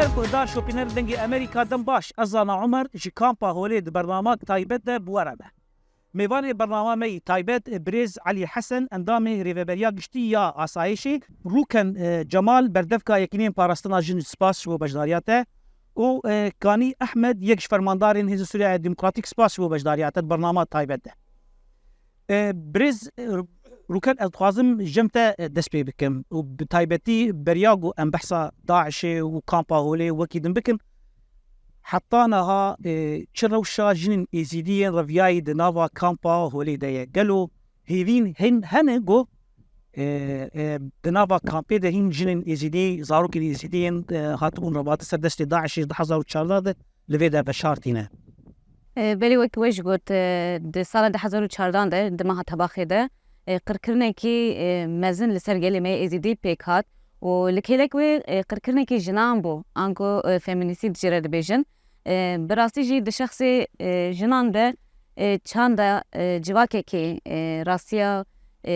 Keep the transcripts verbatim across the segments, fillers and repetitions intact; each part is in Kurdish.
Guhdar şopîner Dengê Amerîka, dem baş. Ez Zana Omer ji kampa Holê di bernama taybet de bi we re me. Mêvanê bernama me yî taybet, birêz Elî Hesen, endamê Rêveberiya Giştî ya Asayişê, Rûken, e, Cemal, berdevka Yekîneyên Parastina Jin, spas ji bo beşdariya te, û, e, Kanî Ehmed, yek ji fermandarên Hêzên Sûriya Demokratîk, spas ji bo beşdariya te di bernama taybet de. E, birêz, e, Rûken, ez dixwazim ji cem te, e, dest pê bikim û bi taybetî beriya ku em behsa DAIŞê û kampa Holê wekî din bikin, heta niha, e, çi rewşa jinên Êzîdî yên reviyayî di nava kampa Holê de ye? Gelo hêvîn hin hene ku, e, e, di nava kampê de hîn jinên Êzîdî, zarokên Êzîdî yên, e, hatibûn revatin ser destê DAIŞê ji du hezar û çardeh de li vê de veşartîne? E, belê, wek we jî got, e, di sala du hezar û çardeh de, di meha Tebaxê de, e, qirkirinekî, e, mezin li ser gelê me yê Êzîdî pêk hat û li kêlek wê, e, qirkirinekî jinan bû, anku, e, femînîsîd jê re dibêjin. E, bi rastî jî di şexsê, e, jinan de, e, çanda, e, civakekê, e, rastiya, e,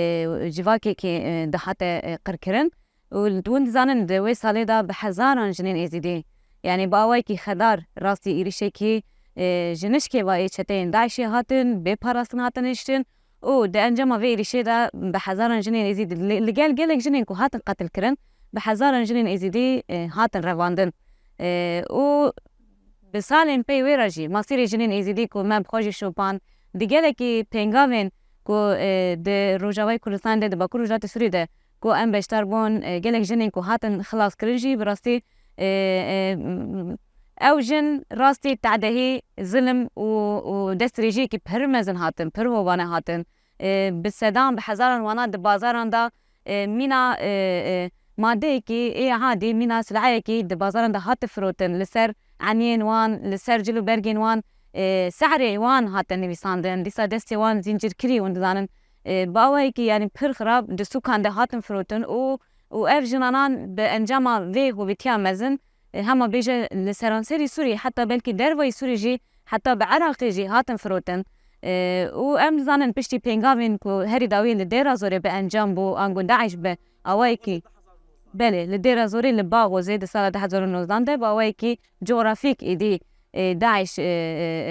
civakekê, e, dihate, e, qirkirin. Û hûn dizanin di wê salê de bi hezaran jinên Êzîdî, yanî bi awayekî xedar, rastî êrîşekî, e, ji nişkê ve yê çeteyên DAIŞê hatin, bê parastin hatin hiştin û di encama vê êrîşê de bi hezaran jinên Êzîdî li, li gel gelek jinên ku hatin qetilkirin, bi hezaran jinên Êzîdî, e, hatin revandin. E, û bi salên pey wê re jî masîrê jinên Êzîdî ku me bi xwe jî şopand, di gelekî pêngavên ku, e, di Rojavayê Kurdistanê de, di Bakur Rojhilatê Sûriyê de ku em beşdar bûn, e, gelek jinên ku hatin xilaskirin jî bi rastî, e, e, ew jin rastî tadehî, zilim û, û destdirêjiyekî pir mezin hatin, pir hovane hatin. E, bi sedan, bi hezaran wana di bazaran de, e, mîna, e, e, madeyekî ê hadî, mîna silaheyekî di bazaran de hate firotin, li ser eniyên wan, li ser cil û bergên wan, e, sehrê wan hate nivîsandin, dîsa destê wan zîncîrkirî hûn dizanin. E, bi awayekî, yanî pir xirab di sûkan de hatin firotin û, û ev jinanan bi encama vê hovîtiya mezin, e, hema bêje li seranserî Sûriyê, heta belkî dervayî Sûriyê jî, heta bi Iraqê jî hatin firotin. E, û em dizanin piştî pêngavên ku herî dawî li Dêra Zorê bi encam bû, ango DAIŞ bi awayekî, belê, li Dêra Zorê li Baxozê di sala du hezar û nozdan de bi awayekî cografîk êdî, e, DAIŞ, e, e,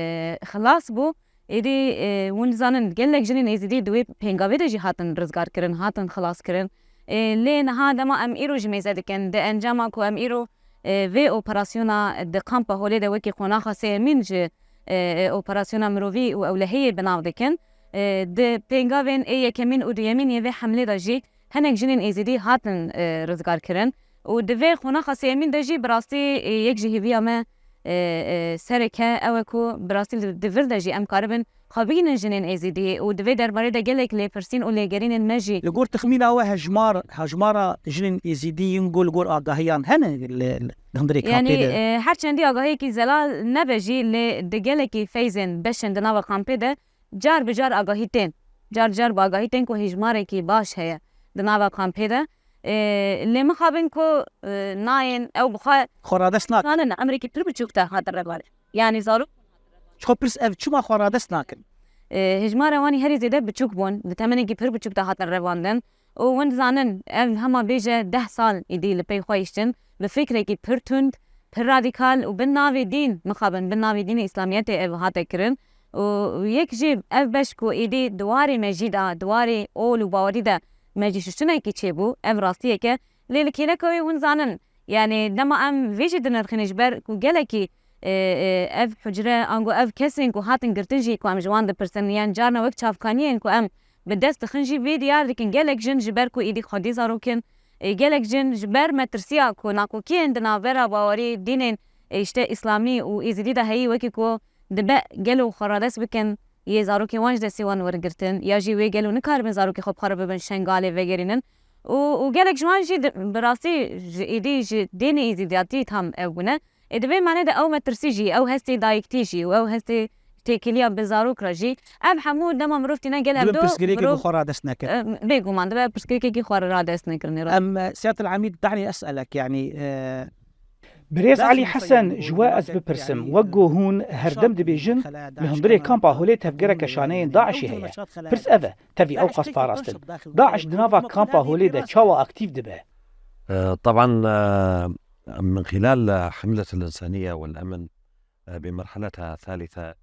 e, xilas bû. Êdî, e, hûn dizanin gelek jinên Êzîdî di wê pêngavê de jî hatin rizgarkirin, hatin xilaskirin. E, lê niha dema em îro jî mêze dikin, di encama ku em îro, e, vê operasyona di kampa Holê de wekî qonaxa sêyemîn ji, e, e, operasyona mirovî û ewlehiyê bi nav dikin, e, di pêngavên ê yekemîn û duyemîn yê vê hemlê de jî hinek jinên Êzîdî hatin, e, rizgarkirin û di vê qonaxa sêyemîn de jî bi rastî, e, yek ji hêviya me, e, e, sereke ew e ku bi rastî li, di vir de jî em karibin xwe bigihînin jinên Êzîdî û di vê derbarê de gelek lêpirsîn û lêgerînên me jî. Li gor texmîna we hejmar, hejmara jinên Êzîdî yên ku li gor agahiyan hene li, li hundirê kampê de? Yanî, e, her çendî agahiyekî zelal nebe jî, lê di gelekî feyzên beşên di nava kampê de car bi car agahî tên. Car car bi agahî tên ku hejmarekî baş heye di nava kampê de. E, lê mixabin ku, e, nayên ew bi xwe xwe radest nakin. Zanin emrekî pir biçûk de hatin revandin. Yanî zarok. Çi xwe pirs ev çima xwe radest nakin? E, hejmara wan herî zêde biçûk bûn. Di temenekî pir biçûk de hatin revandin. Û hûn dizanin, ev hema bêje deh sal êdî li pey xwe hiştin, bi fikrekî pir tund, pir radîkal û bin navê dîn, mixabin bin navê dînê Îslamiyetê ev hate kirin. Û yek jî ev beş ku êdî di warê me jî de, di warê ol û bawerî de me jî şuştinekî çêbû, ev rastiyek e. Lê li kêleka wê hûn zanin, yanî dema em vê jî dinirxînin ji ber ku gelekî, e, e, ev hucre, ango ev kesên ku hatin girtin jî ku em ji wan dipirsin, yan carna wek çavkaniyên ku em bi dest dixin jî vê diyar dikin. Gelek jin ji ber ku êdî xwedî zarok in, e, gelek jin ji ber metirsiya ku nakokiyên di navbera bawerî dînên, e, işte îslamî û êzidî de heyî, wekî ku dibe gelo xwe radest bikin, yê zarokên wan ji destê wan were girtin, ya jî wê gelo nikaribin zarokê xwe bi xwe re bibin Şengalê vegerînin. Û, û gelek ji wan jî di, bi rastî ji êdî ji dînê êzidiyatî tam ev bûne. Ê, di vê manê de ew metirsî jî, ew hestê dayiktî jî û ew hestê têkiliya bi zarok re jî, ev hemû dema mirov tîne gel hevdo, pirsgirêkê mirov, bi xwe radest neke. E, bêguman dibe pirsgirêkekî xwe re radest nekirinê re. Em, e, Siyatel Emîd, da'ni es'elek, yanî, e, Birêz Elî Hesen, ji we ez bipirsim, wek ku hûn herdem dibêjin, li hundirê kampa Holê tevgereke şaneyên DAIŞê heye. Pirs ev e, tevî ew qas parastin. DAIŞ di nava kampa Holê de çawa aktîf dibe? E, teban, e, من خلال حملة الإنسانية والأمن بمرحلتها الثالثة،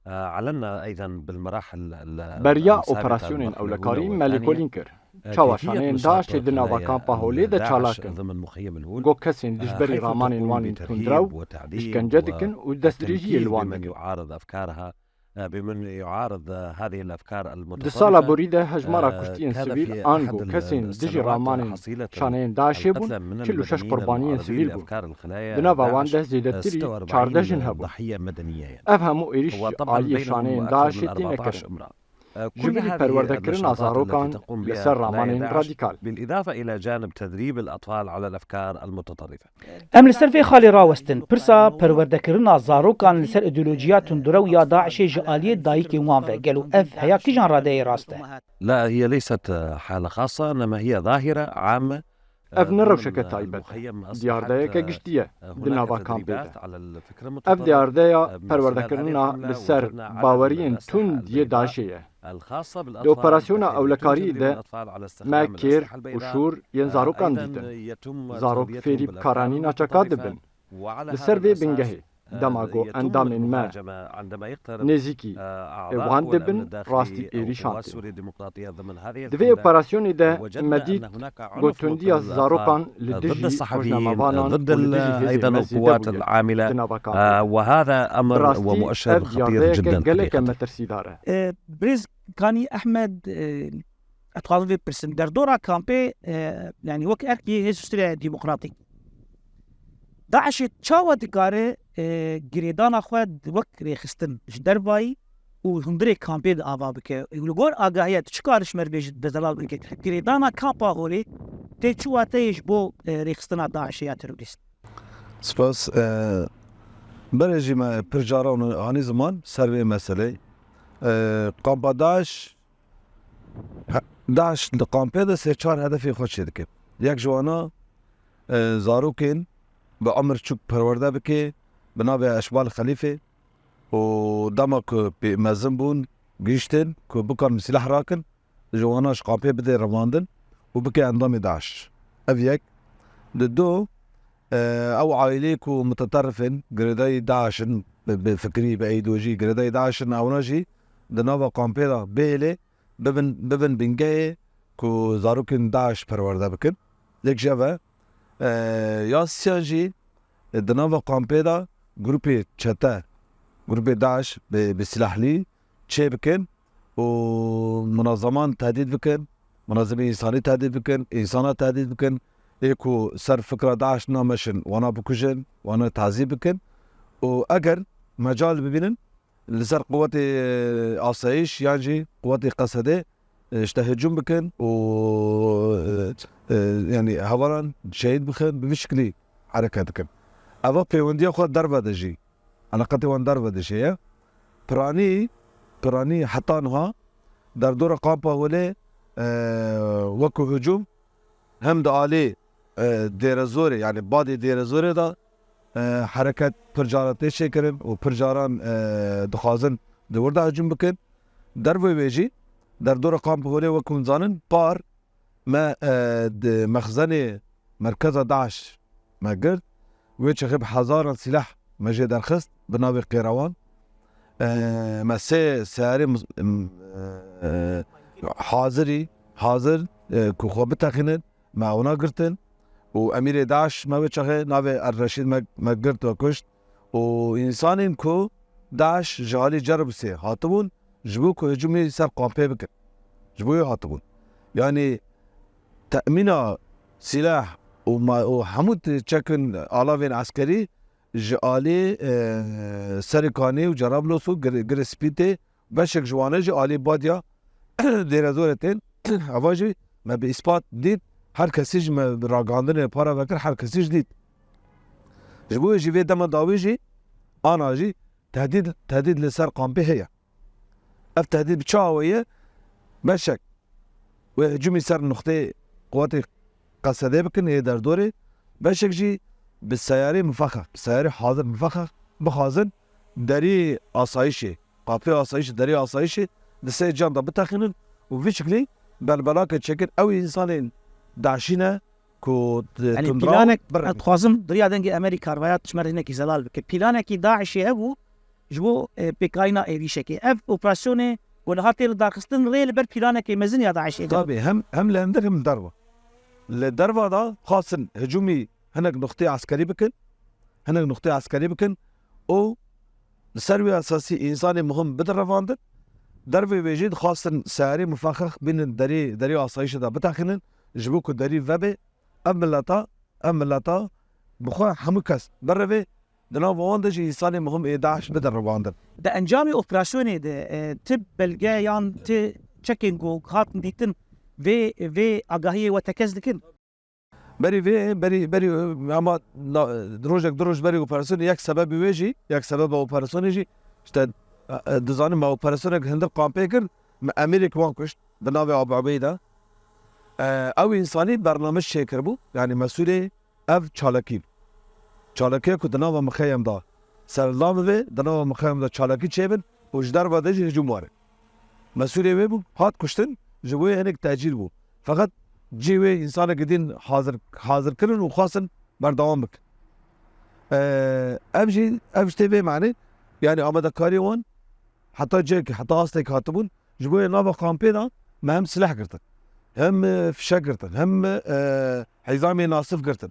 أعلنا أيضًا بالمراحل ال-، Beriya السابقة، operasyonên المرحلة الأولى ewlekarî me والثانية. lêkolîn kir. Çawa şaneyên DAIŞê di nava kampa Holê de çalak in. Got kesên dijberî ramanên wan ên tundrew, îşkence dikin û destdirêjiyê li wan dikin. Di sala borî de hejmara kuştiyên sivîl ango kesên dijî ramanên şaneyên DAIŞê bûn çil û şeş qurbaniyên sivîl bûn. Di nava wan de zêdetirî çardeh jin hebûn. Ev hemû êrîş ji aliyê şaneyên DAIŞê tê nekirin. Ji bilî perwerdekirina zarokan li ser ramanên radîkal. بالإضافة إلى جانب تدريب الأطفال على الأفكار المتطرفة. Em li ser vê xalê rawestin. Pirsa perwerdekirina zarokan li ser îdeolojiya tundrew ya DAIŞê ji aliyê dayikên wan ve gelo ev heya kîjan radeyê rast e? لا، هي ليست حالة خاصة، إنما هي ظاهرة عامة. Ev ne rewşeke taybet e. Diyardeyeke giştî ye di nava kampê de. Ev diyardeya perwerdekirina li ser baweriyên tund yê DAIŞê ye. Di operasyona ewlekariyê de me kêr û şûr yên zarokan dîtin. Zarok fêrî bi karanîna çeka dibin. Li ser vê bingehê, dema ku endamên me nêzîkî wan dibin, rastî êrîşan tê. Di vê operasyonê de me dît ku tundiya zarokan li dijî rojnamevanan û li dijî hêzên me zêde bûye di nava kampê de. Bi rastî ev diyardeyeke geleke metirsîdar e. Birêz Kanî Ehmed, ez dixwazim vê bipirsim. Derdora kampê, e, yanî wek erkê Hêz Sûriya Demokratîk, DAIŞê çawa dikare, e, girêdana xwe wek rêxistin ji dervayî û hundirê kampê de ava bike? Li gor agahiya tu çi karî ji me re bêjî, te zelal bike? Girêdana kampa Holê tê çi wateyê ji bo, e, rêxistina DAIŞê ya terorîst? Spas. E, berê jî me pir caran anî ziman ser vê meselê. E, kampa DAIŞ He, DAIŞ di kampê de sê çar hedefê xwe çêdike. Yek ji wana, e, zarokên bi emir çûk perwerde bike, bi navê Eşbal Xelîfê û dema ku pê mezin bûn, gihîştin ku bikarin sîleh rakin, ji wana ji kampê bide revandin û bike endamê DAIŞ. Ev yek. Di du, e, ew aîleyê ku muteterif in, girêdayî DAIŞ in, bi, bi fikrî, bi îdeolojî girêdayî DAIŞ in, ewna jî di nava kampê de bihêle, bibin, bibin bingehê ku zarokên DAIŞ perwerde bikin. Yek ji ev e. E, ya siyan jî, e, di nava kampê de grûpê çete, grûpê DAIŞ bi, bi silahlî çê bikin û munazeman tehdît bikin, munazemê însanî tehdît bikin, însana tehdît bikin. Ê ku ser fikra DAIŞ nameşin, wana bikujin, wana tazî bikin. Û eger mecal bibînin, li ser quwetê, e, asayîş yan jî quwetê Qesedê, e, ji te hicûm bikin û, e, e, yanî hevalan şehîd bixin, bi vî şiklî hereket dikin. Eva pêwendiya xwe derve de jî, eleqetê wan derve de jî ye. Piranî, piranî heta niha derdora kampa Holê, e, wekû hicûm hem di alî, e, Dêrezorê, yanî badê Dêrezorê de, e, hereket pir caran tê çêkirin û pir caran, e, dixwazin di wir de hicûm bikin. Dervê wê jî, derdora kampa Holê wek hûn zanin, par me, e, di mexzenê merkeza DAIŞ me girt. Wê çaxê bi hezaran sîleh me jê derxist bi navê Qêrewan. E, me sê seyarê mus-, m-, e, hazirî, hazir, e, ku xwe bitexînin, me ewna girtin û emîrê DAIŞ me wê çaxê navê El Reşîd me, me girt ve kuşt û însanên ku DAIŞ ji alî Cerablusê hatibûn, ji bo ku hicûmê ser kampê bikin. Ji bo wê hatibûn. Yanî temîna sîlah û ma-, û hemû t-, çekin alavên eskerî ji alî, e, Serê Kanê û Cerablos û Gir-, Girê Spî tê, beşek ji wane jî alî Badya Dêrezorê tên. Eva jî me bi îspat dît, her kesî jî me bi ragihandinê para vekir, her kesî jî dît. Ji bo wê jî vê dema dawî jî ana jî tehdîd, tehdîd li ser kampê heye. Ev tehdîd bi çi awayî ye? Beşek wê hicûmî ser nuqteyê quwetê Qesedê bikin, yê derdorê. Beşek jî bi seyarê mifexex, bi seyarê hazir mifexex bixwazin derî asayişê, qapê asayişê, derî asayişê di sê can de bitexînin û vî şiklî belbelake çêkin. Ew însanên DAIŞî ne, ku Yani tundra planek, birevî. Ez dixwazim di riya dengê Amerîka re veya ji me re hinekî zelal bike. Planekî DAIŞê hebû ji bo e, pêkayîna êrîşekê. Ev operasyonê ku niha tê li darxistin rê li ber planekê mezin ya DAIŞê de. Tabii hem hem li hundir hem li derve. Li derve de xwestin hicûmî hinek nuqtê eskerî bikin, hinek nuqtê eskerî bikin û li ser wî esasî însanê muhim bidin revandin. Dervê wê jî dixwestin seyarê mufexex bînin derî, derî asayîşê de bitexînin, ji bo ku derî vebe, ev mileta, ev mileta bi xwe hemû kes birevê, di nav wan de jî însanê muhim ê DAIŞ bidin revandin. Di encamê operasyonê de e, ti belge yan ti çekên ku hatin dîtin vê vê agahiyê we tekez dikin? Berî vê, berî, berî, ama na- rojek du roj berî operasyonê yek sebebî wê jî, yek sebeba operasyonê jî, işte, e, e, dizanin me operasyonek hundir kampê kir, me emîrek wan kuşt, bi navê Abu Ubeyda. E, ew însanî bernamiş çêkiribû, yani mesûlê ev çalakî bû. Çalakiya ku di nava mixeyem de serdana bibe, di nava mixeyem de çalakî çêbin û ji derve de jî hicûm were. Mesûlê wê bû, hat kuştin, ji bo wê hinek tecîl bû. Feqet cî wê însanekî din hazir, hazir kirin û xwestin berdewam bikin. Ee, ev jî, ev ji tê vê manê, yani amadekariyê wan heta cihekî, heta astekî hatibûn, ji bo wê nava kampê de me hem silah girtin, hem, e, fişek girtin, hem, e, heyzamê nasif girtin,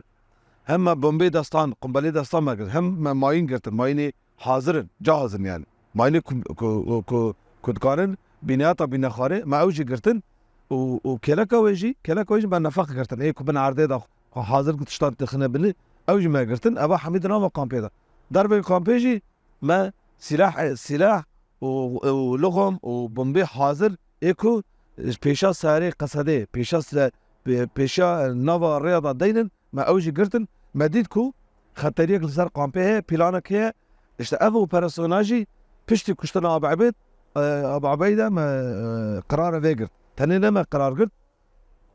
hem me bombê destan, qumbelê destan me girtin, hem me mayîn girtin, mayînê hazir in, cahaz in yani. Mayînê ku, ku, ku, ku dikarin bîniyata bînexwarê, me ew jî girtin û, û kêleka wê jî, kêleka wê jî me nefeq girtin. Ê ku bin erdê de xwe hazir ku tiştan dixine binî, ew jî me girtin. Eva hemî di nava kampê de. Dervê kampê jî me sîlah, e, sîlah û, û lixom û bombê hazir ê ku pêşa serê qesedê, pêşa se-, pê-, pêşa nava rêya de deynin, me ew jî girtin. Me dît ku xeteriyek li ser kampê heye, planek heye. İşte ev operasyona jî piştî kuştina Abu Ubeyd, e, Abu Ubeyde me, e, qirara vê girt. Tenê ne me qirar girt,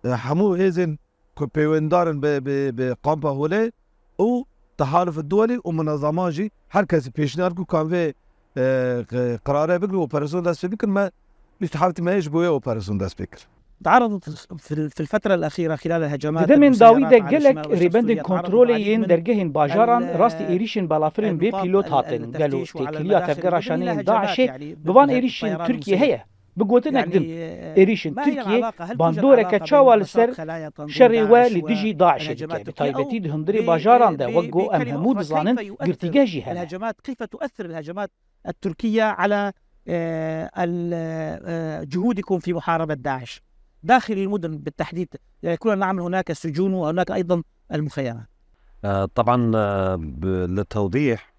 e, hemû hêzên ku pêwendar in bi, bi, bi kampa Holê û tehaluf duwelî û munezaman jî her kesî pêşniyar ku kan vê, e, qi-, qirare bigrin û operasyon dest pê bikin, me bîst û heft me ji bo wê operasyon dest pê kir. تعرضت في في الفترة الأخيرة خلال هجمات Di demên dawî de gelek rêbendên kontrolê yên dergehên bajaran rastî êrîşên balafirên bê pîlot hatin. Gelo têkiliya tevgera şaneyên DAIŞê bi van êrîşên Tirkiyê heye? Bi gotinek din, êrîşên Tirkiyê bandoreke çawa li ser şerê we li dijî DAIŞê dike, bi taybetî di hundirê bajaran de, wek ku em hemû dizanin, girtîgeh jî hene. الهجمات، كيف تؤثر الهجمات التركية على آه، ال- آه، جهودكم في محاربة داعش داخل المدن بالتحديد؟ يعني كنا نعمل هناك سجون وهناك أيضا المخيمات. آه، طبعا آه، ب- للتوضيح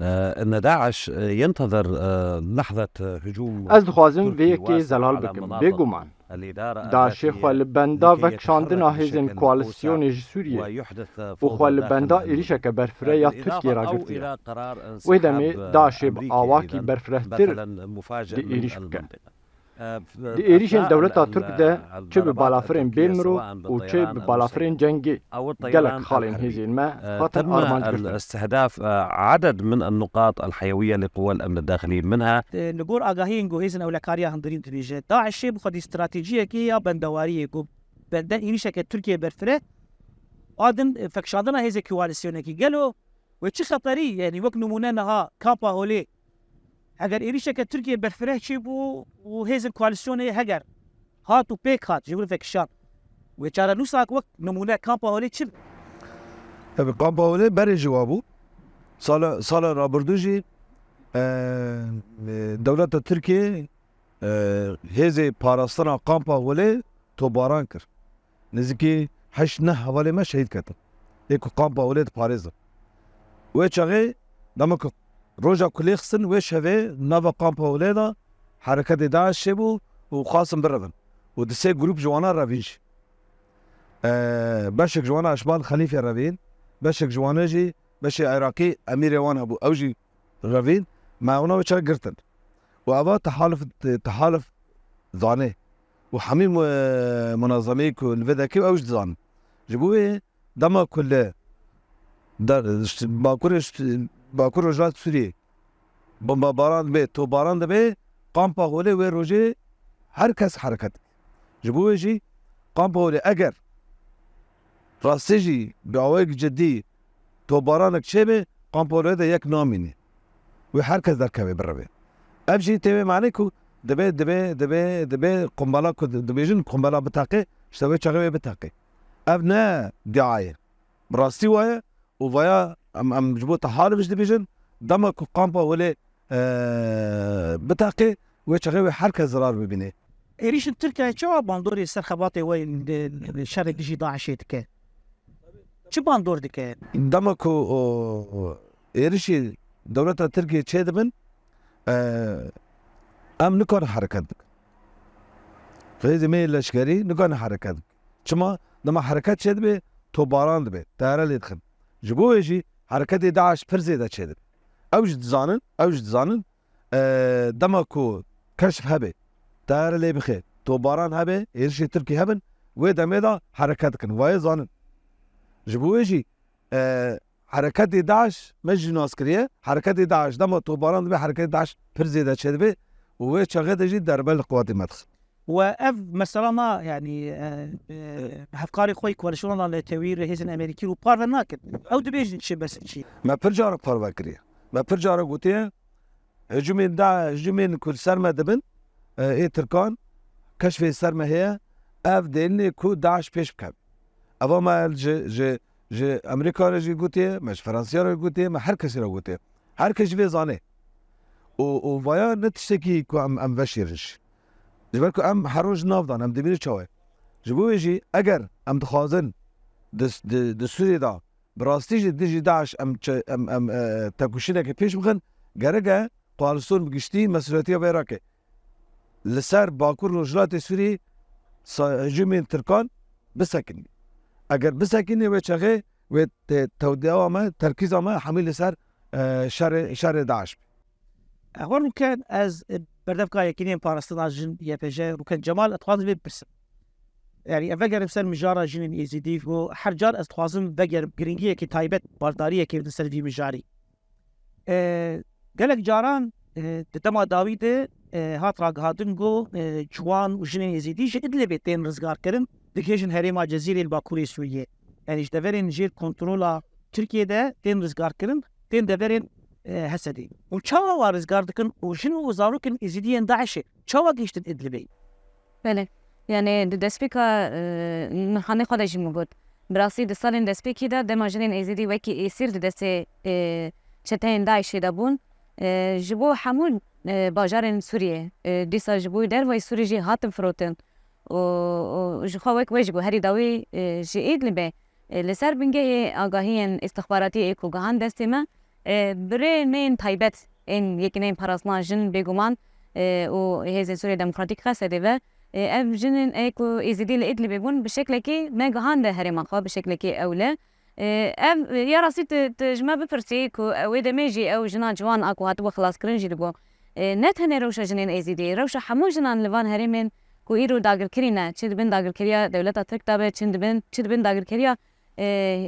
آه، أن داعش آه، ينتظر آه، لحظة آه، هجوم Ez dixwazim تركي vê yekê واسع zelal على bikim. مناطق Bêguman, الإدارة DAIŞê الذاتية xwe li benda لكي vekşandina يتحرك hêzên بشكل koalîsyonê أوسع ji Sûriyê ويحدث û فوضى xwe li داخل benda المنطقة. êrîşeke berfireh ya بالإضافة Tirkiyê أو ragirtiye. إلى قرار Wê demê انسحاب DAIŞê bi أمريكي awakî أيضا berfirehtir مثلا مفاجئ di من êrîş bike. المنطقة. آه، Di êrîşên أثناء dewleta ال- Tirk de çi bi الضربات balafirên bê التركية mirov سواء û çi bi بالطيران أو balafirên بالسيف cengê أو gelek الطيران xalên الحربي. hêzên me آه، hatin تم armanc girtin. الاستهداف آه، عدد من النقاط الحيوية لقوى الأمن الداخلي منها Li gor agahiyên ku hêzên ewlekariya hundirîn dibêje, DAIŞê bi xwedî stratejiyekê ya bendewariyê ku bende êrîşeke Tirkiyê berfireh, a din fekşandina hêzê koalîsyonekî gelo wê çi xeterî, yani wek nimûne niha kampa Holê, heger êrîşeke Tirkiyê berfireh çêbû û hêzên koalîsyonê heger hat û pêk hat ji vir vekişan, wê çarenûsak wek nimûne kampa Holê çi be? Tabii kampa Holê berê jî wa bû. Sala, sala rabirdû jî, e, e, dewleta Tirkiyê, e, hêzê parastina kampa Holê topbaran kir. Nêzîkî heşt neh hevalê me şehîd ketin. Ê ku kampa Holê diparêzin. Wê çaxê dema ku roja ku lê xistin wê şevê nava kampa Holê de hereketê DAIŞê bû û xwestin birevin. Û di sê grûp ji wana revîn jî. E, beşek ji wana Eşbal Xelîfê revîn, beşek ji wana jî beşê Iraqî emîrê wan hebû, ew jî revîn, me wana wê çaxê girtin. Û eva tehaluf, tehaluf zanê. Û hemî mu-, munazemeyê ku li vê dekê ew jî dizanin. Ji bo wê dema ku li der, Bakurê, Bakur Rojhilat Sûriyê bombabaran dibe, topbaran dibe, kampa Holê wê rojê her kes hereket. Ji bo wê jî kampa Holê eger Rastî jî bi awayek cidî topbaranek çêbe, kampa holê de yek namîne. Wê her kes derkeve bireve. Ev jî tê wê manê ku dibe, dibe, dibe, dibe qumbela ku di-, dibêjin qumbela bitaqe, işte wê çaxê wê bitaqe. Ev ne dua ye. Bi rastî waye û vaya em, em ji bo te halibij dibêjin, dema ku kampa holê, e, bitaqe, wê çaxê wê her kes zirar bibîne. Êrîşên Tirkiyeyê çawa bandorê ser xebatê we li, li şerê dijî DAIŞê dike? Çi bandor dike? Dema ku, o, êrişî dewleta Tirkiyê çêdibin, e, em nikarin hereket bikin. Hêzê me yê leşkerî nikarin hereket bikin. Çima? Dema hereket çêdibe, topbaran dibe, teyare lê dixin. Ji bo wê jî hereketê DAIŞ pir zêde çêdibe. Ew jî dizanin, ew jî dizanin, e, dema ku keşf hebe, teyare lê bixe, topbaran hebe, êrişê Tirkî hebin, wê demê de hereket dikin. Vayê zanin. Ji bo wê jî, e, hereketê DAIŞ me jî nas kiriye. Hereketê DAIŞ dema topbaran dibe, hereketê DAIŞ pir zêde çêdibe û wê çaxê de jî derbe li qewatê me dixin. We ev mesela na, yanî, e, e, hevkarê xwe yê koalîsyona Netewî, hêzên Amerîkî û parve nakin. Ew dibêjin çi, bes çi? Me pir cara parve kiriye. Me pir cara gotiye, hicûmên da, hicûmên ku li ser me dibin, e, ê Tirkan, keşfê ser me heye, ev dêlinê ku DAIŞ pêş bikeve. Eva me ji, ji, ji Amerîka re jî gotiye, me ji Fransiya re gotiye, me her kesî re gotiye. Her kes jî vê zane. Û, û vaya ne tiştekî ku em, em veşêrin jî. Ji ber ku em her roj nav dan, em dibînin çawa ye. Ji bo wê jî eger em dixwazin di, di, di Sûriyê de bi rastî jî dijî DAIŞ em çi, em, em, e, tekoşîneke pêş bixin, gerek e koalîsyon bi giştî mesuliyetiya vê rake. Li ser Bakur Rojhilatê Sûriyê sa-, hicûmên Tirkan bisekinî. Eger bisekinî wê çaxê wê te-, tewdewa me, terkîza me hemî li ser, e, şerê, şerê DAIŞ be. Hor Rûken, ez, e, berdevka Yekîneyên Parastina Jin, Y P J, Rûken Cemal, ez dixwazim vê bipirsim. Yanî, ez vegerim ser mijara jinên Êzidî û her car ez dixwazim vegerim giringiyekî taybet, bardariyekê li ser vî mijarî. E, gelek caran, e, di dema dawî de, e, hat ragihandin ku, e, ciwan û jinên Êzidî ji Idlibê tên rizgarkirin, digihêjin herêma Cezîrê li bakurê Sûriyê. Yanî ji deverên jêr kontrola Tirkiyê de tên rizgarkirin, tên deverên, e, Hesedê. Û çawa wan rizgar dikin û jin û zarokên Êzidiyên DAIŞê çawa gihiştin Idlibê? Belê. Yanî di destpêka, e, nihanê xwe de jî min got. Bi rastî di salên destpêkî de dema jinên Êzidî wekî êsîr di destê, e, çeteyên DAIŞê de bûn, e, ji bo hemû, e, bajarên Sûriyê, e, dîsa ji bo dervayî Sûrî jî hatin firotin. Û, û ji xwe wek we jî got, herî dawî, e, ji Îdlibê, e, li ser bingehê agahiyên îstixbaratî ê ku gihan destê me, e, bi rê me yên taybet ên Yekîneyên Parastina Jin bêguman, e, û Hêzên Sûriyê Demokratîk Xesedê ve, e, ev jinên ê ku Êzidî li Îdlibê bûn, bi şeklekî me gihande herêma xwe, bi şeklekî ewle. E, ev, e, ya rastî tu, tu ji me bipirsî ku, e, wê demê jî ew jina ciwan a ku hatibû xilaskirin jî digot. E, ne tenê rewşa jinên Êzidî, rewşa hemû jinan li van herêmên ku îro dagirkirî ne, çi di bin dagirkeriya dewleta Tirk de be, çi di bin, çi di bin dagirkeriya, e,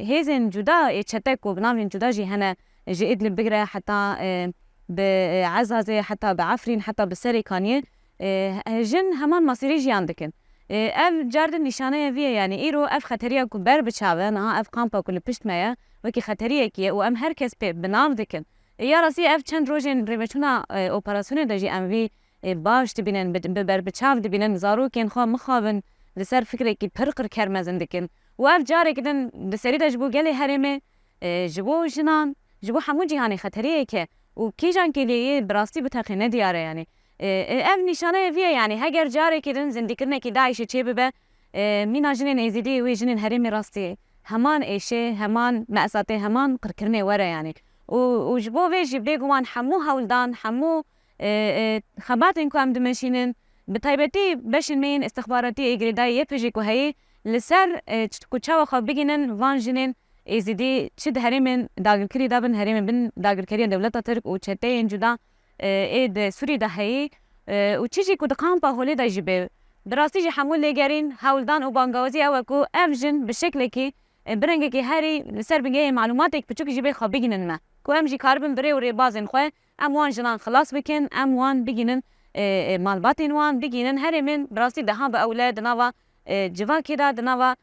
hêzên cuda ê çete ku bi navên cuda jî hene, ji Îdlib bigire heta, e, bi, e, Ezazê, heta bi Efrîn, heta bi Serê Kaniyê, e, jin heman masîrî jiyan dikin. E, ev car din nîşaneya vî ye, yanî îro ev xeteriya ku ber bi çav e, niha ev kampa ku li pişt me ye, wekî xeteriyekî ye û em her kes pê bi nav dikin. E, ya rastî ev çend rojên rêveçûna, e, operasyonê de jî em vî, e, baş dibînin, bi, bi ber bi çav dibînin, zarokên xwe mixabin li ser fikrekî pir qirker mezin dikin. Û ev carekî din di serî de ji bo gelê herêmê, e, ji bo jinan, ji bo hemû cîhanê xeteriyek e û kîjan kêliyê yê bi rastî biteqî ne diyar e yanî. E, e, ev nîşaneyê vî ye yanî, heger carekî din zindîkirinekî DAIŞê çêbibe, e, mîna jinên Êzidî wê jinên herêmê rastî heman êşê, heman me'satê, heman qirkirinê were yanî. Û, û ji bo vê jî bêguman hemû hewldan, hemû, e, e, xebatên ku em dimeşînin, bi taybetî beşên me yên îstixbaratî ê girêdayî Y P J ku heyî, li ser, e, ç-, ku çawa xwe bigihînin van jinên Êzidî çi di herêmên dagirkirî de bin, herêmên bin dagirkeriya dewleta Tirk û çeteyên cuda, e, ê di Sûrî de heyî, e, û çi jî ku di kampa holê de jî bê. Bi rastî jî hemû lêgerîn, hewldan û bangawazî ew e ku ev jin bi şeklekî, e, bi rengekî herî li ser bingehê malûmatêk piçûk jî bê xwe bigihînin me. Ku em jî karibin bi rê û rêbazên xwe, em wan jinan xilas bikin, em wan bigihînin, e, e, malbatên wan, bigihînin herêmên bi rastî deha bi ewle di nava, e, civakê de, di nava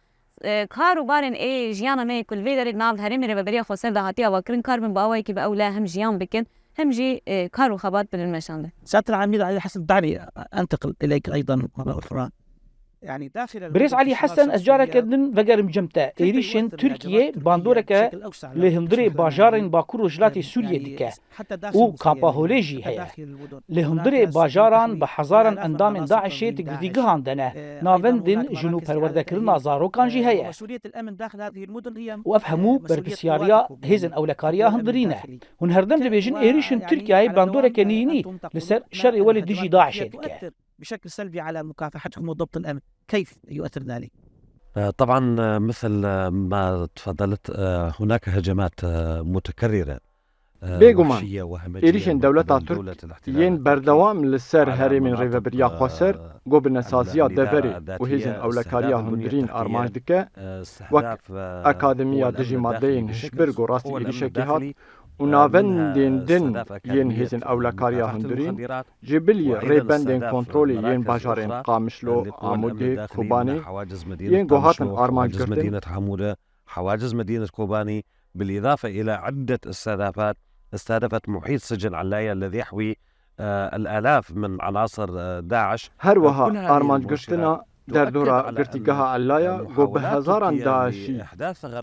e, kar û barên ê jiyana me yê ku li vê derê di nav herêmê Rêveberiya Xweser de hatiye avakirin, kar bin bi awayekî bi ew le hem jiyan bikin, hem jî, e, kar û xebat bidin meşandin. سيادة العميد علي حسن، دعني أنتقل إليك أيضًا مرة أخرى. Birêz Elî Hesen, ez careke din vegerim cem te. Êrîşên Tirkiyê bandoreke li hundirê bajarên Bakur Rojhilatê Sûriyê dike û kampa holê jî heye. Li hundirê bajaran bi hezaran endamên DAIŞê di girtîgihan de ne. Navendên jin û perwerdekirina zarokan jî heye. Û ev hemû berpirsyariya hêzên ewlekariya hundirî ne. Hûn herdem dibêjin êrîşên Tirkiyeyê bandoreke nînî li ser şerê welê dijî DAIŞê dike. بشكل سلبي على مكافحتهم وضبط الأمن. كيف يؤثر ذلك؟ آه، طبعًا، آه، مثل، آه، ما تفضلت، آه، هناك هجمات، آه، متكررة، آه، Bêguman, وحشية وهمجية êrîşên من dewleta قبل Tirk دولة الاحتلال yên التركي berdewam li ser على herêmên مناطق، Rêveberiya آه، Xweser, ku bi nesaziya deverê û hêzên ewlekariya hundirîn armanc dike, wek Akademiya Dijî Madeyên Hişbir ku rastî êrîşekê hat û navendên din yên hêzên ewlekariya hundirîn, ji bilî rêbendên kontrolê yên bajarên Qamişlo, Amûdê, Kobanê yên ku hatin armanc girtin. حواجز مدينة كوباني، بالإضافة إلى عدة استهدافات استهدفت محيط سجن علايا الذي يحوي، آه، الآلاف من عناصر، آه، داعش. Her wiha armanc girtina derdora girtîgeha Ellaya, ku bi hezaran DAIŞî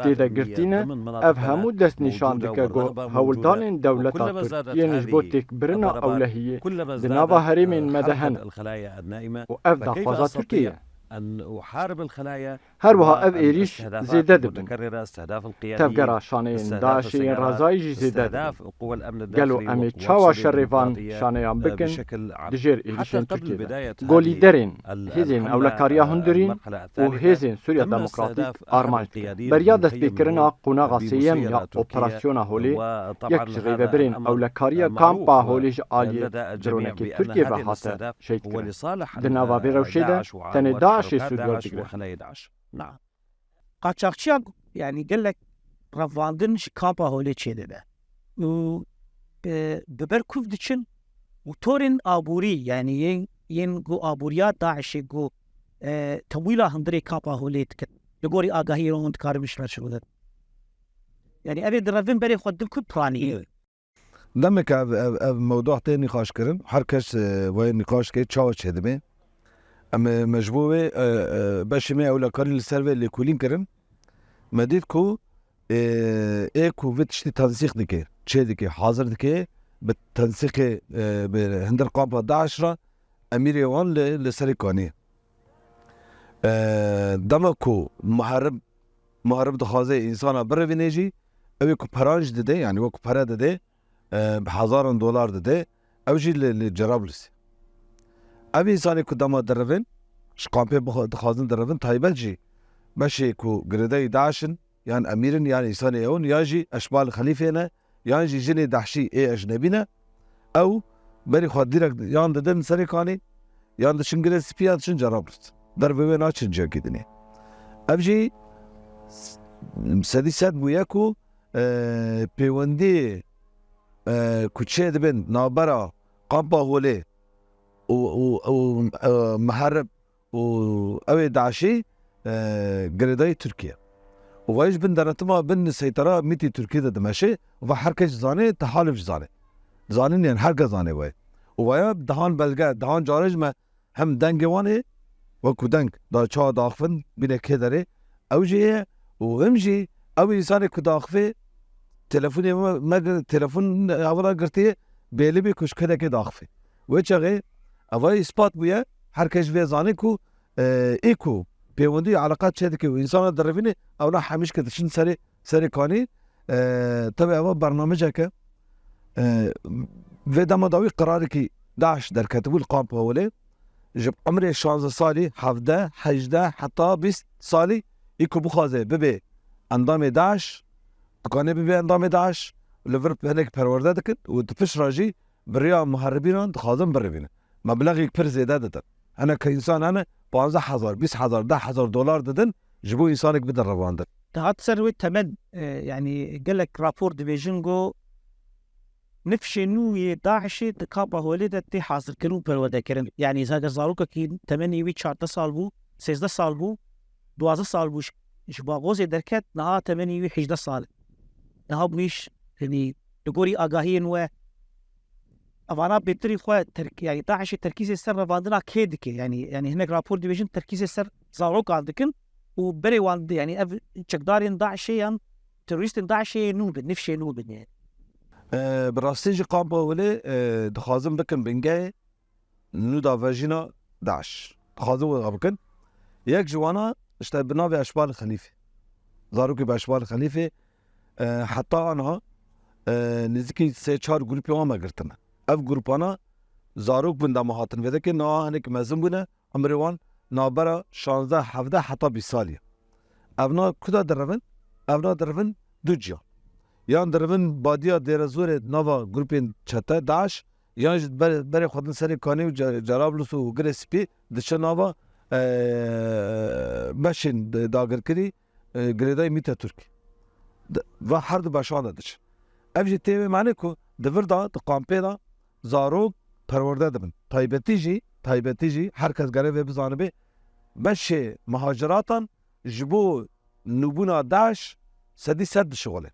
tê de girtî ne, ev hemû dest nîşan dike ku hewldanên dewleta Tirk yên ji bo têkbirina ewlehiyê di nava herêmên me de hene. û ev daxwaza Tirkiyê ye. Her wiha ev êrîş zêde dibin. Tevgera şaneyên DAIŞê yên razayî jî zêde dibin. Gelo em ê çawa şerê van şaneyan bikin dijêr êrîşên Tirkiyê de? Ku lîderên hêzên ewlekariya hundirîn û hêzên Sûriya Demokratîk armanc dikin. Beriya destpêkirina qonaxa sêyem ya operasyona Holê, yek ji rêvebirên ewlekariya kampa Holê ji aliyê dronekê Tirkiyê ve hate şehîdkirin. Di nava vê rewşê de tenê DAIŞê sûdwer digire. Qaçaxçiya, yanî gelek revandin ji kampa Holê çêdibe. Û, e, bi ber kuv diçin û torên aborî, yanî yên, yên ku aboriya DAIŞê ku, e, temwîla hundirê kampa Holê dikin. Li gorî agahiyê hûn dikarin ji ber şûdin. Yanî ev ê direvin berê xwe din ku piranî. Demeke ev, ev, ev mewdû tê nîqaş kirin. Her kes, e, wê nîqaş ke çawa çêdibe. Em, e, me ji bo wê, e, e, beşê me ewlekarî li ser vê lêkolîn kirin. Me dît ku, e, ê ku vê tiştî tensîq dike, çê dike, hazir dike, bi tensîqê, e, bi hindir kampa DAIŞ re emîrê wan li, li Serê Kanê. E, dema ku muherib, muherib dixwaze însana birevîne jî, ew ê ku peran jî dide, yanî wek ku pere dide, e, bi hezaran dolar dide, ew jî li, li Cerablus. Ev însanê ku dema direvin, ji kampê bixwe-, dixwazin direvin, taybet jî beşê ku girêdayî DAIŞ in, yan emîr in, yan însanê ew in, yan jî eşbal xelîfê ne, yan jî jinê DAIŞî ê ecnebî ne, ew berî xwe dîrek yan didin Serê Kanê, yan diçin Girê Spî, yan diçin Cerablus. Dervê wê naçin cihekî dinê. Ev jî s-, sedî sed bûye ku, e, pêwendiyê, e, ku çê dibin navbera kampa Holê û, û, û, e, Miherib û ew ê DAIŞî, e, girêdayî Tirkiye. Û vayî ji bin denetima, bin seytera mîtî Tirkiye de dimeşe, va her kes zane, te halif jî zane. Zanin yani her kes zane vayî. Û vaya dehan belge, dehan care ji me hem dengê wan ê, wekû deng, da çawa daxivin, bîne kê derê, ew jî heye, û him jî ew însanê ku daxivê, telefonê me, me gir-, telefon hevra girtiye, bêlibî ku ji kedekê daxivê. Wê çaxê, eva îspat bûye, her kes vê zanê ku, e, ê ku pêwendî û eleqat çêdike û însana direvîne, ewna hemîşke diçin serê, Serê Kanî, e, tevî eva bernameceke, e, vê dema dawî qerarekî DAIŞ derketibû li Kampa Holê, ji umrê şazdeh salî, hevdeh, hejdeh heta bîst salî, ê ku bixwaze bibe endamê DAIŞ, dikane bibe endamê DAIŞ, li vir hinek perwerde dikin û di pişt re jî bi riya muheribînan dixwazin birevînin. Meblexek pir zêde didin. Hineke însan hene, panzdeh hezar, bîst hezar, deh hezar dolar didin, ji bo însanek bidin revandin. Dihat ser wê temen, e, yanî gelek rapor dibêjin ku nifşê nû yê DAIŞê di kampa Holê de tê hazirkirin û perwerdekirin. Yanî eger zarokekî temenê wî çardeh sal bû, sêzdeh sal bû, duwazdeh sal bû, ji ji Bagozê derket, niha temenî wî hejdeh sal e. Niha bûyîş, yanî li gorî agahiyên we, evana bêtirî xwe terk-, yanî DAIŞê terkîzê ser revandina kê dike? Yanî, yanî hinek rapor dibêjin terkîzê ser zarokan dikin û berê wan di-, yanî ev çekdarên DAIŞê yan terorîstên DAIŞê nû bin, nifşê nû bin yani. Ee, bi rastî jî kampa Holê, e, dixwazin bikin bingehê nû davejîna DAIŞ. Dixwazin wiha bikin. Yek ji wana işte bi navê Eşbal Xelîfê. Zarokê bi Eşbal Xelîfê, e, heta anha, e, nêzîkî sê çar grûpê wan me girtine. Ev grûpana zarok bin dema hatin vê dekê, niha hinek mezin bûne, emrê wan navbera şazdeh, hevdeh heta bîst salî ye. Evna kuda direvin? Evna direvin du ciya. Yan direvin badiya Dêrezorê nava grûpên çete DAIŞ, yan jî ber-, berê xwe din serê Kanê û Ce-, Cerablus û Girê Spî diçe nava, e, beşên dagirkirî, e, girêdayî Mîte Turk. Di-, va her du beşan de diçin. Ev jî tê wê manê ku di vir de, di kampê de zarok perwerde dibin. Taybetî jî, taybetî jî her kes gere vê bizanibe, beşê muhaciratan ji bo nûbûna DAIŞ sedî sed dişixulin.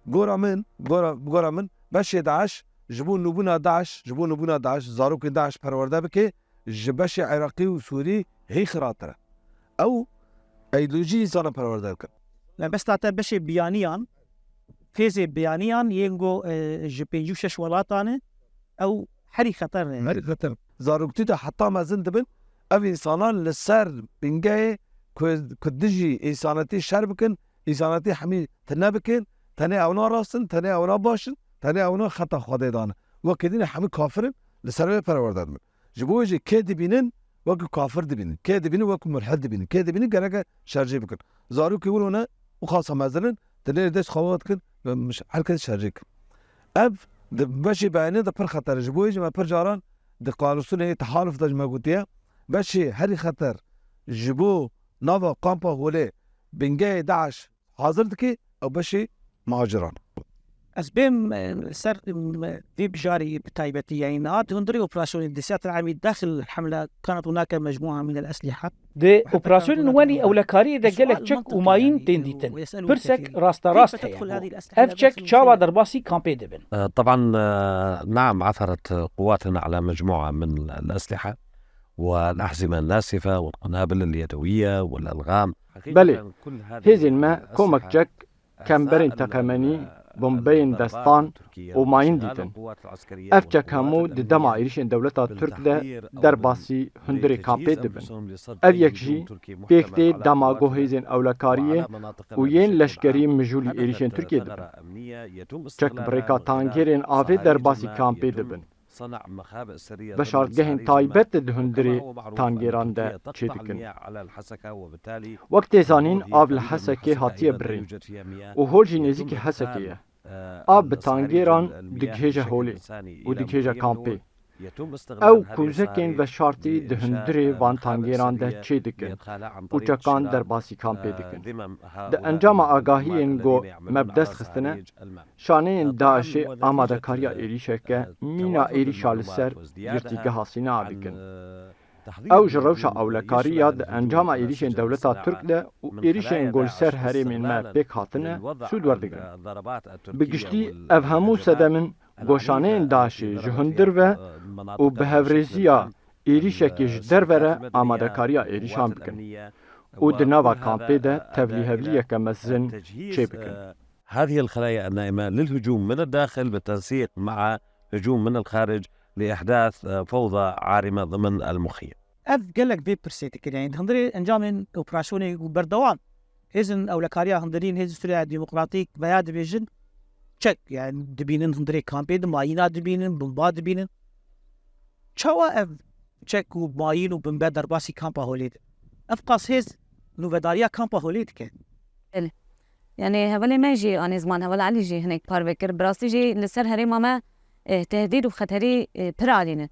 Gora min, gora, gora min, beşê DAIŞ ji bo nûbûna DAIŞ, ji bo nûbûna DAIŞ, zarokên DAIŞ perwerde bike, ji beşê Iraqî û Sûrî hî xiratir e. Ew îdeolojî însanan perwerde dikin. Mebesta te beşê biyaniyan, fêzê biyaniyan yên go, e, ji pêncî û şeş welatan e, ew herî xeter e. Herî xeter. Zaroktî de heta mezin dibin, ev însanan li ser bingehê ku, ku dijî însanetî şer bikin, însanetî hemî tune bikin, tenê ewna rast in, tenê ewna baş in, tenê ewna xeta Xwedê dane. Wekî din hemî kafir in, li ser wê perwerde dibin. Ji bo wê jî kê dibînin, wekî kafir dibînin. Kê dibînin, wekî mulhid dibînin. Kê dibînin, gereke şercî bikin. Zarokê wilo ne, û xasa mezin in, di lê dest xwe dikin, her kes şercî dikin. Ev di beşê beyane de pir xeter e. Ji bo wê jî me pir caran di koalîsyonê tehaluf de jî me gotiye, beşê herî xeter ji bo nava kampa Holê bingehê DAIŞ hazir dike, ew beşê muhaciran. Ez bêm, e, ser, e, vê bijarê bi taybetî, yanî niha di hundirê operasyonê di Siyat el Amî daxil hemle kanat hunake mecmûa min el esliha. Di operasyonên welî ewlekariyê de gelek çek û mayîn tên dîtin. Pirsek rasterast heye ku ev çek çawa derbasî kampê dibin? طبعا، نعم، عثرت قواتنا على مجموعة من الأسلحة والأحزمة الناسفة والقنابل اليدوية والألغام. Belê, hêzên me komek çek, kemberên teqemenî, bombeyên destan û mayîn dîtin. Ev çek hemû di dema êrîşên dewleta Tirk de derbasî hundirê kampê dibin. Ev yek jî pêk tê dema ku hêzên ewlekariyê û yên leşkerî mijûlî êrîşên Tirkiyê dibin. Çek bi rêka tangêrên avê derbasî kampê dibin. Veşartgehên taybet di hundirê tangêran de çêdikin. Wek tê zanîn, av li Hesekê hatiye birîn û hol jî nêzîkî Hesekê ye. Av bi tangêran digihêje holê û digihêje kampê. Ew kûzekên veşartî di hundirê van tangêran de çêdikin û çekan derbasî kampê dikin. Di encama agahiyên ku me bi dest xistine, şaneyên DAIŞê amadekariya êrîşeke mîna êrîşa li ser girtîgeha Sîna bikin. Ew ji rewşa ewlekarî ya di encama êrîşên dewleta Tirk de û êrîşên ku li ser herêmên me pêk hatine, sûd werdigrin. Bi giştî ev hemû sedem in ku şaneyên DAIŞê ji hundir ve û bi hevrêziya êrîşekê ji derve re amadekariya êrîşan bikin û di nava kampê de tevlîhevliyeke mezin çêbikin. هذه الخلايا النائمة للهجوم من الداخل بالتنسيق مع هجوم من الخارج لإحداث، آه، فوضى عارمة ضمن المخيم. Ev gelek vê pirsê dikir. Yani hundirê encamên operasyonê û berdewam hêzên ewlekariya hundirîn, hêzên Sûriya Demokratîk veya dibêjin çek, yani dibînin hundirê kampê de mayîna dibînin, bomba dibînin. Çawa ev çek û mayîn û bombe derbasî kampa Holê de? Ev qas hêz nûvedariya kampa Holê dike. Belê. Yani hevalê me jî anî ziman, heval Elî jî hinek parve kir. Bi rastî jî li ser herêma me, e, tehdîd û xeterî, e, pir alî ne.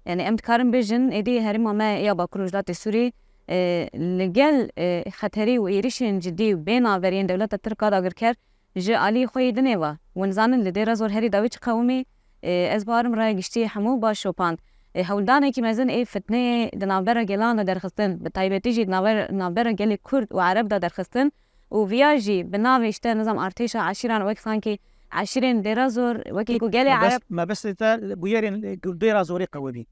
Yani em dikarin bêjin, êdî herêma me ya Bakur Rojhilatê Sûrî, e, li gel, e, xeterî û êrîşên cidî û bê navberiyên dewleta Tirk a dagirker ji alî xwe yê dinê ve. Hûn zanin li Dêra Zor herî dawî çi qewimî, e, ez barim raya giştî hemû baş şopand. E, hewldanekî mezin ê fitneyê di navbera gelan de derxistin, bi taybetî jî di navber-, navbera gelê Kurd û Ereb de derxistin, û viya jî bi navê işte nizam artêşa eşîran wek sankî eşîrên Dêra Zor, wekî ku gelê Ereb. Mebestê te bûyerên Dêra Zorê qewimî.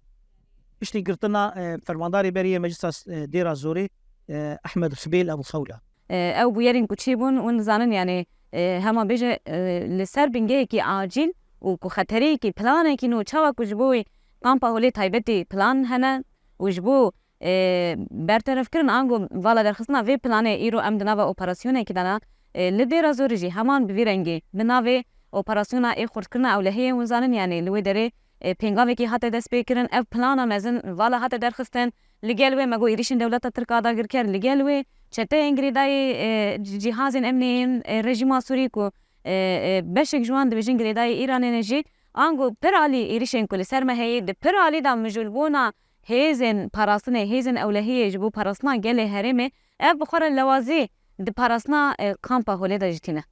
Piştî girtina e, fermandarê berî yê Meclisa e, Dêra Zorê e, Ehmed Xibêl Ebu Xewla. E, ew bûyerên ku çêbûn, hûn dizanin, yanî e, hema bêje e, li ser bingehekî acîl û ku xeteriyekî, planekî nû çawa ku ji bo wê kampa holê taybetî plan hene û ji bo e, berterefkirin ango vala derxistina vê planê îro em di nava operasyonekî de ne. E, li Dêra Zorê jî heman bi vî rengî bi navê operasyona ê xurtkirina ewlehiyê hûn zanin, yanî li wê derê e, pêngavekî hate destpêkirin. Ev plana mezin vala hate derxistin. Li gel wê me got êrîşên dewleta Tirk a dagirker, li gel wê çeteyên girêdayî e, cî- cîhazên emniyên e, rejîma Sûrî ku e, e, beşek ji wan dibêjin girêdayî Îranê ne jî ango pir alî êrîşên ku li ser me heye, di pir alî de mijûlbûna hêzên parastinê, hêzên ewlehiyê ji bo parastina gelê herêmê, ev bi xwe re lewazî di parastina e, kampa holê de jî tîne.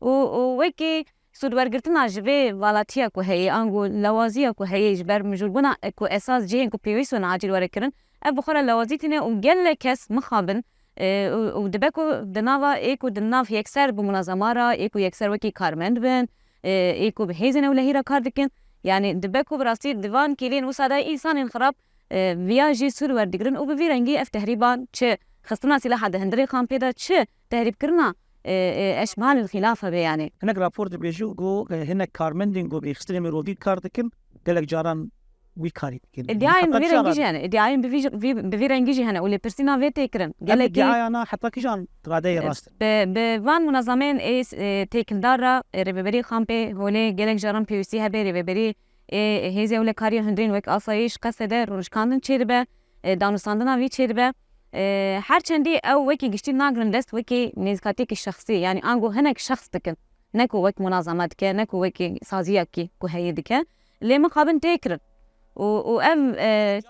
Û, û wekî sûdwergirtina ji vê valatiya ku heye, ango lewaziya ku heye ji ber mijûlbûna e, ku esas cihên ku pêwîst in acîl were kirin, ev bi xwe re lewazî tîne û gelek kes mixabin e, û, û dibe ku di nava ê ku di nav yekser bi munazema re, ê ku yekser wekî karmend bin, e, ê ku bi hêzên ewlehî re kar dikin, yanî dibe ku bi rastî di van kêliyên wisa de însanên xirab e, viya jî sûd werdigirin û bi vî rengî ev tehrîban çi xistina sîlaha di hundirê kampê de, çi tehrîbkirina e, e, eşmalil xîlaf hebe yanî. Hinek rapor dibêjin ku e, hinek karmendên ku bi rêxistinê mirovî kar dikin, gelek caran wî karî dikin. Îdiayên bi vî rengî jî hene, îdiayên bi vî, vî, bi vî rengî jî hene û lêpirsîna vê tê kirin. Gelekî. Ev îdiayana heta kîjan radeyê rast e? Bi, bi van munazameyên ê e, têkildar re e, rêveberiya kampê holê gelek caran pêwîstî hebe, rêveberî ê hêzê ewlekariya hundirîn wek asayîş, qesede, rûnişkandin çêdibe, e, danûstandina vî çêdibe. E, her çendî ew wekî giştî nagirin dest wekî nêzîkatiyekî şexsî, yanî ango hinek şexs dikin. Ne ku wek munazeme dike, ne ku wekî saziyekî ku heye dike. Lê mixabin tê kirin. Û, û ev e,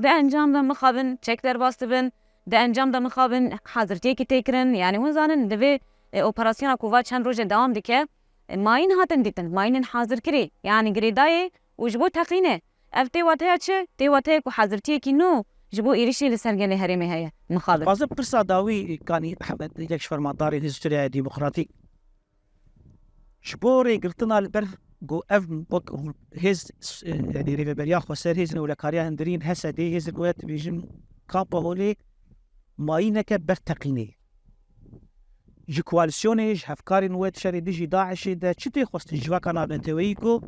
di encam de mixabin çek derbas dibin, di encam de mixabin hazirtiyekî tê kirin. Yanî hûn zanin di vê e, operasyona ku va çend roje dewam dike, e, mayîn hatin dîtin, mayînên hazirkirî, yanî girêdayî û ji bo teqînê. Ev tê wateya çi? Tê wateya ku hazirtiyekî nû ji bo êrîşê li ser gelê herêmê heye. Mixabin. Dixwazim pirsa dawî kanî Ehmed, yek ji fermandarên Hêz Sûriya Demokratîk. Ji bo rêgirtina li ber ku ev wek hêz, e, yanî rêveberiya xweser, hêzên ewlekariya hundirîn, H S D, hêzên ku ez dibêjim kampa holê mayîneke ber teqînê. Ji koalîsyonê, ji hevkarên we di şerê dijî DAIŞê de çi tê xwestin civaka navneteweyî ku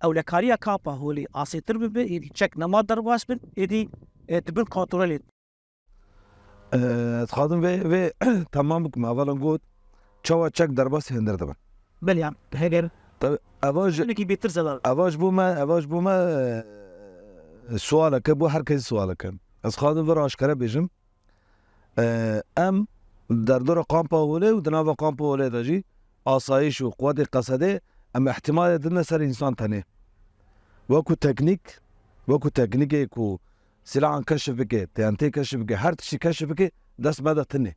ewlekariya kampa holê asêtir bibe, êdî çek nema derbas bin, êdî e, di bin kontrolê. Ez dixwazim vê, vê temam bikim. Hevalan got, çawa çek derbasî hundir dibin. Belê, em heger Tabii, eva ji, hinekî bêtir zelal. Eva ji bo me, eva ji bo me e, sualeke, bo her kesî sualeke. Ez dixwazim vir aşkere bêjim. E, em derdora kampa holê û di nava kampa holê de jî asayîş û quwetê qesedê em îhtimalê didine ser însan tenê. Weku teknîk, weku teknîkê ku silahan keşif bike, T N T keşif bike, her tiştî keşif bike, dest me de tune.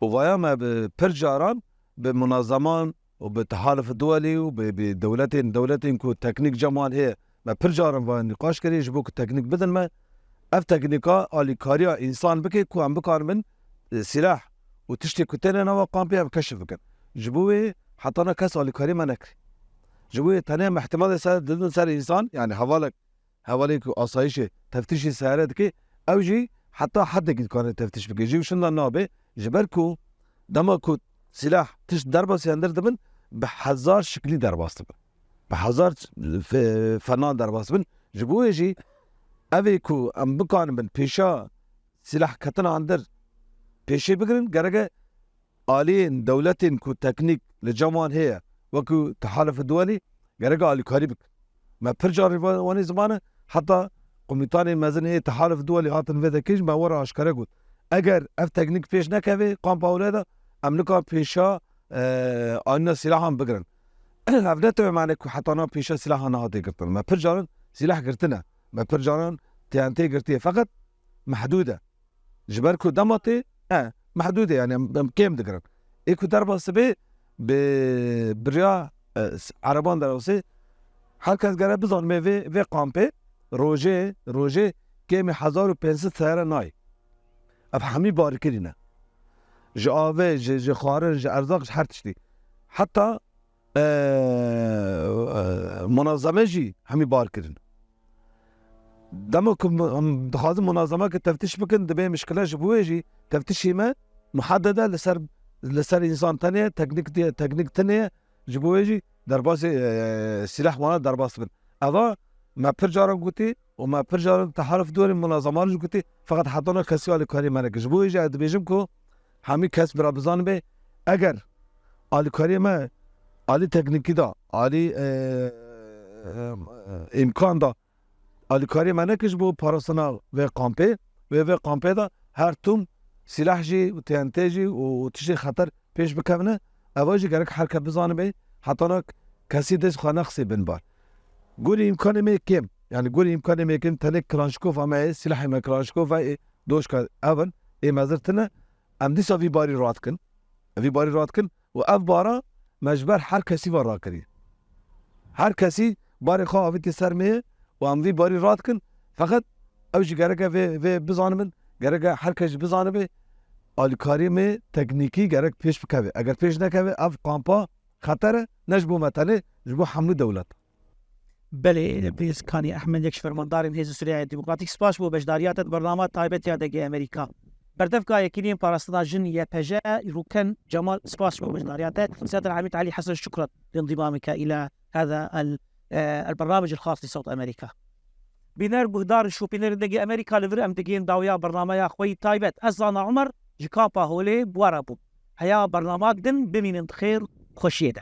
Û vaya me bi pir caran bi munazeman û bi Tehalif Duwelî û bi, bi dewletên, dewletên ku teknîk cem wan heye, me pir caran vaya nîqaş kiriye ji bo ku teknîk bidin me. Ev teknîka alîkariya însan bike ku em bikaribin, e, sîlah û tiştê ku têne nava kampê em keşif bikin. Ji bo wê hetana kes alîkarî me nekiriye. Ji bo wê tenê em îhtimalê ser, didin ser însan, yanî hevalek, hevalê ku asayîşê teftîşê seyare dike, ew jî heta hedekî dikare teftîş bike. Jî wişinda nabe, ji ber ku dema ku sîlah tişt derbasî hundir dibin, bi hezar şiklî derbas dibin. Bi hezar fe-, fenan derbas dibin. Ji bo wê jî ev ê ku em bikaribin pêşa sîlah ketina hundir pêşê bigirin, gereke aliyên dewletên ku teknîk li cem wan heye, wekî Tehalif Duwelî, gereke alîkarî bikin. Me pir carî va-, wanî zimanê, heta komîtanên mezin ê Tehalif Duwelî hatin vê dekê jî me we re aşkere got. Eger ev teknîk pêş nekeve kampa holê de, em nikan pêşa, e, anîna sîlahan bigirin. Ev ne tewê mane ku heta niha pêşa sîlahan nehatiye girtin. Me pir caran sîlah girtine. Me pir caran T N T girtiye. Feqet mehdûd e. Ji ber ku dema tê, e, mehdûd e, yanî em, em kêm digirin. Ê ku derbas dibe, bi bi riya, e, s-, ereban derbas dibe, her kes gere bizanibê vê, vê kampê rojê, rojê kêmî hezar û pênc sed seyare nayê. Ev hemî barîkirî ne. Ji avê, ji, ji xwarin, ji erzaq, ji her tiştî. Heta, e, e, munazeme jî hemî bar kirin. Dema ku mu-, em dixwazin munazeme ke teftiş bikin, dibê mişkile ji bo wê jî teftişê me muhedede li ser, li ser însan tenê ye, teknîk diye, teknîk tenê ye, ji bo wê jî derbasê, e, sîleh wana derbas dibin. Eva me pir caran gotî û me pir caran teharif dorên munazeman jî gotî, feqet hetana kesî alîkarî me nekir. Ji bo wê jî ez dibêjim ku hemî kes bira bizanibe, eger alîkariyê me alî teknîkî de, alî, e, e, e, îmkan de alîkariyê me nekir ji bo parastina vê kampê, wê vê kampê de her tim sîleh jî û T N T jî û, û tiştê xeter pêş bikevine. Eva jî gerek her kes bizanibe, hetana kesî dest xwe nexisê bin bar. Gorî îmkanê me kêm, yani gorî îmkanê me kêm tenê Klanşkova me ye, sîlehê me Klanşkova ê, doşka ev in, ê mezir tine. Em dîsa vî barî radikin. Vî barî radikin û ev bara me ji ber her kesî ve rakirî. Her kesî barê xwe avîtî ser me ye û em vî barî radikin. Feqet ew jî gereke vê, vê bizanibin, gereke her kes jî bizanibe, alîkariyê me teknîkî gerek pêş bikeve. Eger pêş nekeve, ev kampa xeter e, ne ji bo me tenê, ji bo hemû dewlet. Belê, Birêz Kanî Ehmed, yek ji fermandarên Hêzên Sûriyeya Demokratîk, spas bo beşdariya te di bernama taybet ya D G Amerîka. Berdevka Yekîneyên Parastina Jin, Y P J, Rûken Cemal, spas bo beşdariya te. سيادة العميد علي حسن، شكرا لانضمامك إلى هذا ال-، آه، البرنامج الخاص لصوت أمريكا. Bîner, guhdar û şopînerên D G Amerîka, li vir em digihên dawiya bernameya xwe yî taybet. Ez Zana Omer, ji kampa Holê bi we re bûm. Heya bernama din, bimînin di xêr û xweşiyê de.